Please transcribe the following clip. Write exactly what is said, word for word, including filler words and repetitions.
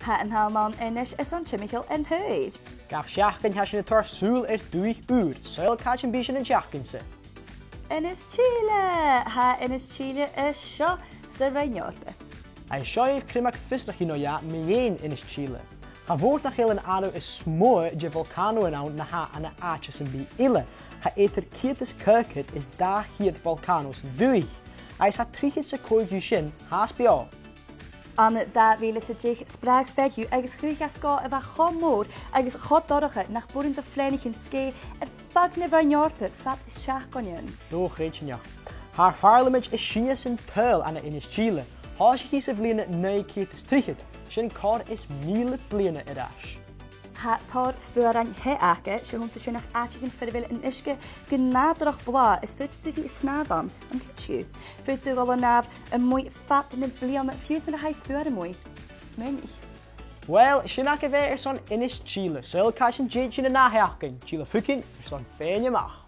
Tha an t-àm ann a-nis airson timcheall an t-saoghail. Gach seachdain tha sinn a' toirt sùil air dùthaich ùr, saoil càit am bi sinn an t-seachdain-sa? Innis Tìle! Tha Innis Tìle an seo san Roinn Eòrpa. Tha seo air criomag fiosrachaidh no dhà mu dheidhinn Innis Tìle. Cha mhòr nach eil an àireamh as motha de bholcànaichean ann na tha ann an àite sam bith eile. Tha eadar ceud is caogad is dà cheud bholcano san dùthaich, agus tha trithead 's a còig dhiubh sin fhathast beò. Ann an dà mhìle 's a deich, spreag fear dhiubh agus chruthaich e sgòth a bha cho mòr agus cho dorcha nach b' urrainn do phlèanaichean sgèith air feadh na Roinn Eòrpa fad seachdainean. No chreidsinn e. Tha ar Phàrlamaid a' sìneadh san t-saoghal ann an Innis Tìle. Thòisich i sa bhliadhna naoi ceud is trithead, sin còrr is mìle bliadhna air ais. Tha tòrr fuarain the aca, 's e a th' annta sin ach àiteachan far a bheil an t-uisge gu nàdarrach blàth is faodaidh tu bhith a' snàmh ann, am faod thu? Faodaidh tu a dhol a shnàmh a-muigh fad na bliadhna, fiù 's nuair a tha i fuar a-muigh. Smaoinich. Uill, sin agaibh e airson Innis Tìle. Saoil càit an tèid sinn an ath-sheachdain. Tìoraidh thugainn airson faighinn a-mach.